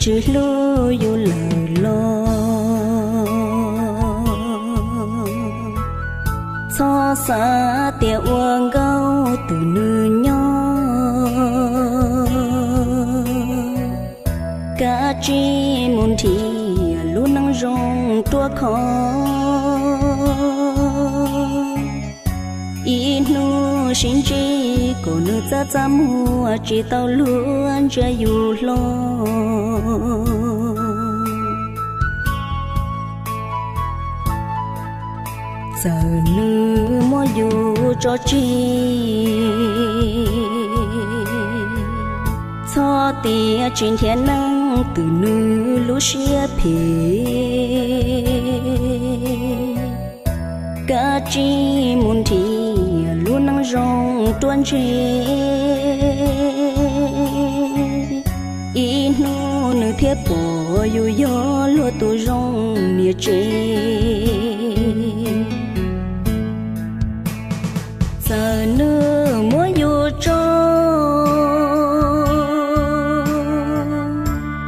tsis hlub yus lawm los, txhob xav tias ua nkauj twm nws nyob. Kav tsij mus nrhiav lub neej zoo ruaj khov, ib hnub sib ntsib kom nws txaj txaj muag tsis tau luag ntsia yus hlo. Txawm nws muab yus tso tseg, txhob tias tsis nrhiav neeg twm nws lub siab phem. Kav tsij mus nrhiav lub neej zoo ruaj ntseg, ib hnub nws thiaj pom yus yog luag tus zoo niam tsev. Txawm nws muab yus tso,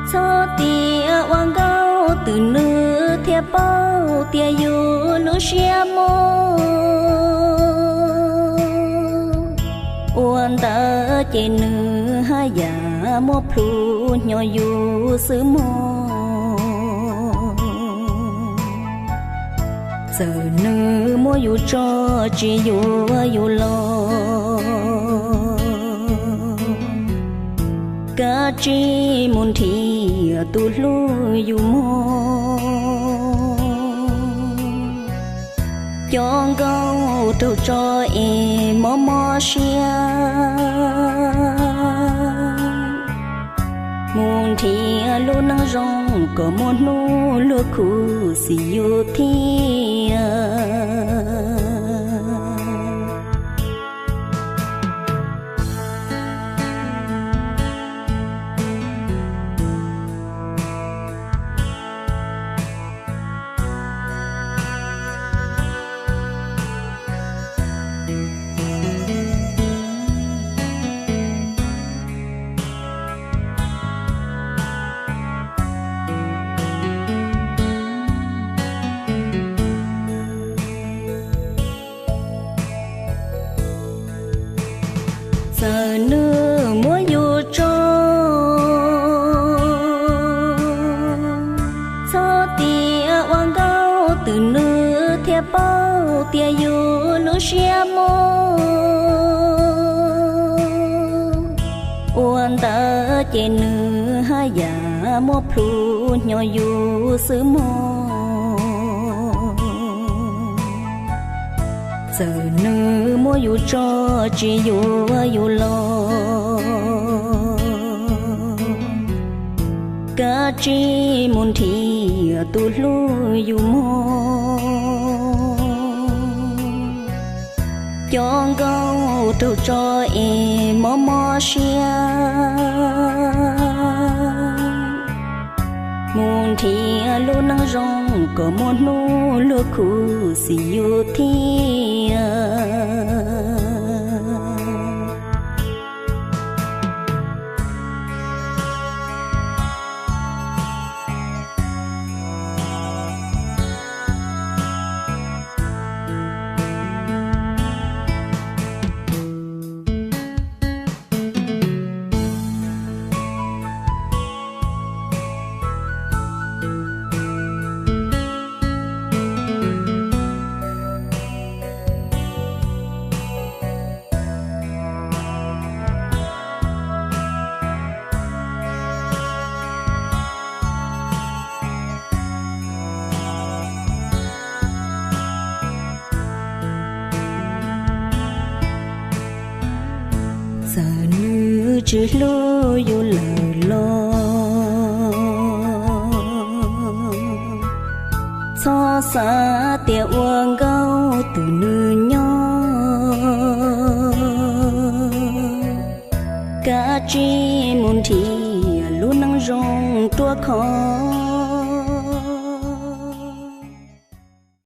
txhob tias ua nkauj twm nws thiaj paub tias yus lub siab mob. Ua ntawd ces nws haj yam muab plhus hnyo yus xwb mog. Txawm nws muab yus tso tsis yuav yus los, kav tsij mus nrhiav tus hlub yus mog. Cov nkauj raug tso es mob mob siab, mus nrhiav lub neej zoo kom muaj hnub luag khuv xim yus thiab. Txawm nws muab yus tso, txhob tias ua nkauj twm nws thiaj paub tias yus lub siab mob. Ua ntawd ces nws haj yam muab plhus hnyo yus xwb mog. Txawm nws muab yus tso tsis yuav yus los, kav tsij mus nrhiav tus hlub yus mog. Cov nkauj raug tso es mob mob siab, mus nrhiav lub neej zoo kom muaj hnub luag khuv xim yus thiab. Txawm nws tsis hlub yus lawm los, txhob xav tias ua nkauj twm nws nyob. Kav tsij mus nrhiav lub neej zoo ruaj khov,